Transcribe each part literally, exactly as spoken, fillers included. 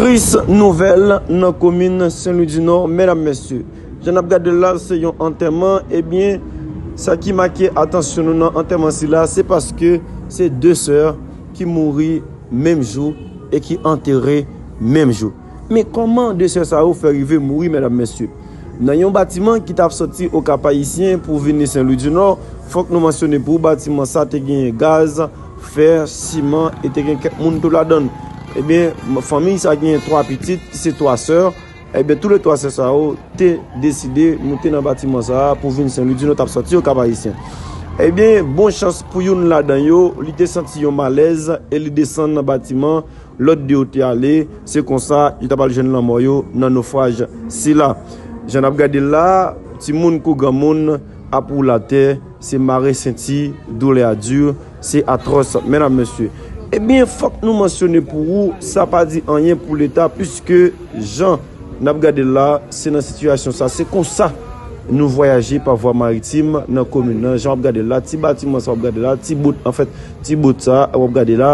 Tris nouvèl nan komin Sen Lwi di Nò, medam, mesye. Jan n ap gade l la, se yon antèman. Ebyen, sa ki make atansyon nou nan antèman sila, se paske se de sè ki mouri menm jou e ki antere menm jou. Men kòman de sè sa yo fè rive mouri, medam, mesye? Nan yon batiman ki t ap soti Okap Ayisyen pou vini Sen Lwi di Nò, fòk nou mansyone pou ou, batiman sa te genyen gaz, fè, siman e te gen kèk moun tou ladan l. Ebyen, fanmi sa genyen twa pitit, ki se twa sè. Ebyen, toulètwa sè sa yo te deside moute nan batiman sa a pou vin Sen Lwi di Nò, t ap soti Okap Ayisyen. Ebyen, bon chans pou youn ladan yo, li te santi yon malèz e li desann nan batiman, lòt de yo te ale. Se konsa, yo ta pral jwenn lanmò yo nan nofraj sila. Jan n ap gade l la, timoun kou granmoun ap woule atè, se mare senti, doulè a di, se atwòs, medam, mesye. Ebyen, fòk nou mansyone pou ou, sa pa di anyen pou Leta, piske jan n ap gade l la, se nan sitiyasyon sa, se konsa nou vwayaje pa vwa maritim nan komin nan. Jan w ap gade l la, ti batiman sa w ap gade la, ti bot, anfèt, ti bot sa w ap gade la,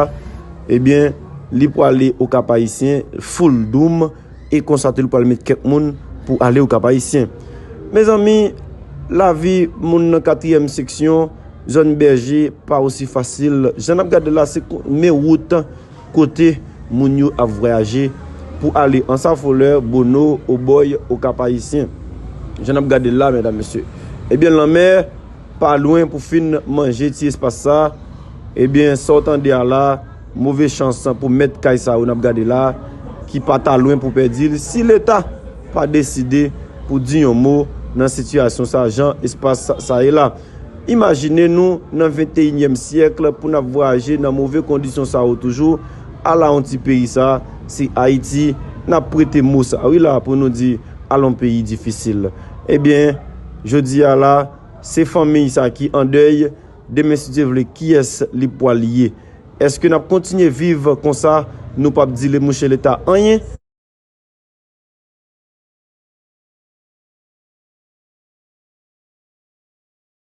ebyen, li prale Okap Ayisyen, full doum, e konsa tou li pral met kèk moun pou ale Okap Ayisyen. Mezanmi, lavi moun nan katriyèm seksyon, zòn Bèje, pa osi fasil. Jan n ap gade la, se ko-, men wout kote moun yo ap vwayaje pou ale Ansafolè, Bono, Obòy, Okap Ayisyen. Jan n ap gade l la, medam, mesye. Ebyen, lanmè pa lwen pou fin manje ti espas sa. Ebyen, sa w tande a la, move chans pou mèt kay sa yo n ap gade la, ki pa ta lwen pou pèdi l, si Leta pa deside pou di yon mo nan sitiyasyon sa, jan espas sa, sa ye la. Imajine nou nan venteyinyèm syèk pou n ap vwayaje nan move kondisyon sa yo toujou. Ala yon ti peyi sa, se Ayiti, n ap prete mo sa wi la pou nou di, ala yon peyi difisil. Ebyen, jodi a la, se fanmi sa ki an dèy. Demen, si Dye vle, kiyès li pwal ye? Èske n ap kontinye viv konsa, nou p ap di le mouche Leta anyen?